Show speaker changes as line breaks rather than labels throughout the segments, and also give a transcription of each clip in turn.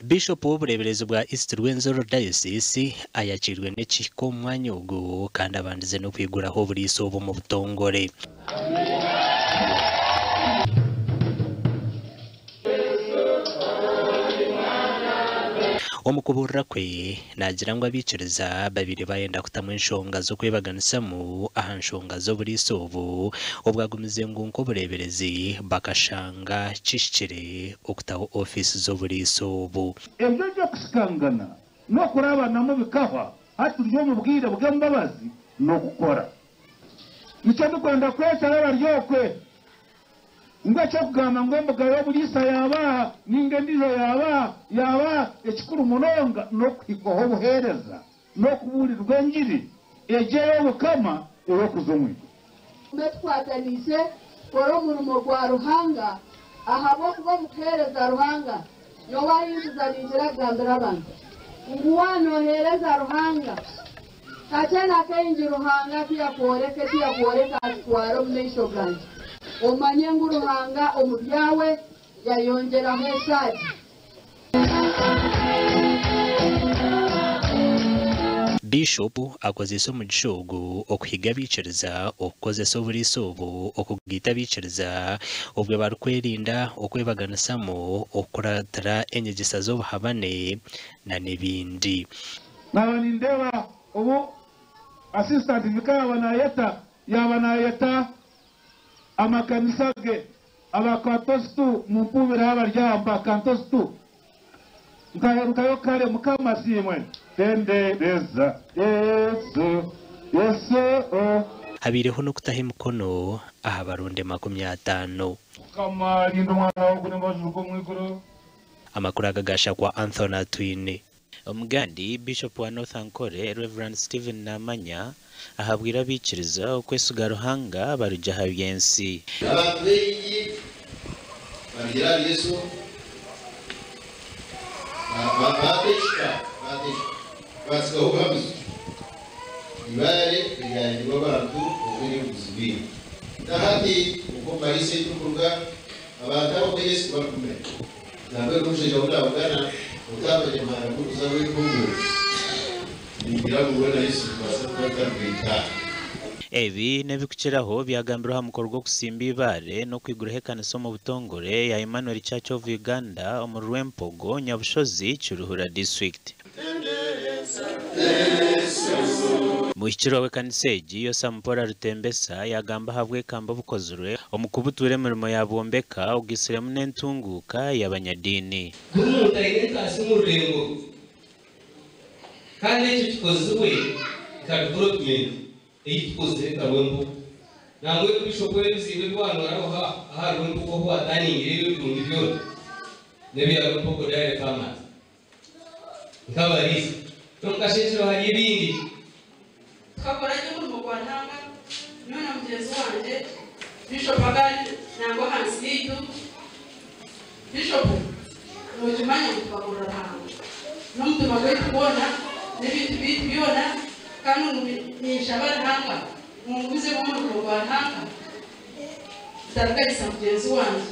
Bishop w'obureeberezi bwa East Rwenzori Diocese ayakiirwe n'ekihika omu mwanya ogu kandi abandize n'okwiguraho oburiisa obu omu butongore. Omu kubuurira kwe, naagira ngu abaikiriza babaire bayenda kutamu enshonga z'okwebaganisamu aha nshonga z'oburiisa obu, obwo agumize ngu nk'obureeberezi bakashanga kihikire okutaho ofiisi z'oburiisa obu.
Ebyo by'okusikangana n'okurabanamu bikahwa, hati turi omu bwire bw'embabazi n'okukora. Nikyo ndikwenda kwetara abari okwe ngu eky'okugamba ngu embuga y'oburiisa yaaba aha ninga endiijo yaaba aha yaaba aha, ekikuru munonga n'okuhikwaho obuheereza n'okubuurirwa engiri egyo ey'Obukama ey'okuza omu iguru.
Tugume tukwataniise kukora omurimo gwa Ruhanga ahabw'okuba omu kuheereza Ruhanga, nyowe ahi nkuza ninkira kugambira abantu ngu waaba nooheereza Ruhanga, kakye na kaingi Ruhanga tiyakworeka eki yakworeka akitwara omu maisho gangye. Omanye ngu Ruhanga omu byawe yayongyeraho esaagi.
Bishop akozeise omugisha ogu okuhiga abaikiriza okukozesa oburiisa obu okugaita abaikiriza obwe barikwerinda okwebaganisamu, okukuratira enyegyesa z'obuhabane na n'ebindi.
Naaba nindeeba obu Assistant Vicar yaaba nayeta, yaaba nayeta amakanisa ge aba Kantositu mumpuubire abari aha mba Kantositu nkaherukayo kare Mukama asiimwe. Tendereza Yesu, Yesu oh.
Habaireho n'okutaho emikono aha barundi 50.
Mukama rinda omwana wawe ogwo n'embabazi ziruga omu iguru.
Amakuru aga gashakwa Anthony Atwine.
Omugandi, Bishop wa North Ankole, Rev. Stephen Namanya, ahabwire abaikiriza okwesiga Ruhanga barugye aha by'ensi.
Abantu baingi barugire ahari Yesu, baateishuka, baateishuka, baatsigaho obuhamizo. Eibaare eryangirwe abantu obwo n'obuguzi bwingi. Na hati, okwo omu mariisa ei turikuruga, abantu abamwe Yesu tibarikumumanya. Nambwenu omushaija ou naabugana otaamanya muhanda gw'okuza Rwempungu, ningira ngu we na Yesu nitubaasa kuba tutarikwita.
Ebi n'ebikukiraho byagambirwe aha mukoro gw'okusimba eibaare n'okwiguraho ekanisa omu butongore eya Emmanuel Church of Uganda omuri Rwempogo, Nyabushozi, Kiruhura District. Muhikirwa w'ekanisa egi, Yosam Paul Rutembesa yaagamba ahabw'ekamba obukozirwe omu kubutuura emirimo ya bwombeka ogaitsiremu n'entunguuka y'abanyadiini.
Buri muntu aine entaasya omu rurembo rwe, kandi ekyo kikozirwe nka development ei tukozire nka Rwembogo. Nambwenu Bishop ebizimbe ebi waanoraho aha Rwembogo ahu waataningireyo ebirungi byona n'ebya Rwembogo Dairy Farmers. Nk'abariisa, n'omu kashekyero hariyo ebindi.
Tukakora gye omurimo gwa Ruhanga, nyowe na mugyenzi wangye Bishop akaba ari nangwa ahansi yaitu. Bishop, nokimanya ngu tukakorera Ruhanga n'omutima gwaitu gwona n'ebintu byaitu byona kandi ngu ninshaba Ruhanga ngu ngumizemu omurimo gwa Ruhanga ntarigayisa mugyenzi wangye.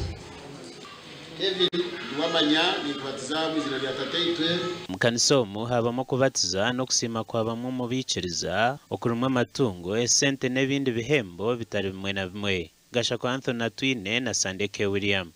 Kevin, Niwamanya, ninkubatiza omu iziina rya Tataitwe.
Omu kanisa omu haabamu okubatiza n'okusiima kwa bamwe omu baikiriza, okurimu amatungo, esente n'ebindi bihembo bitari bimwe na bimwe. Gashakwa Anthony Atwine na Sandeke William.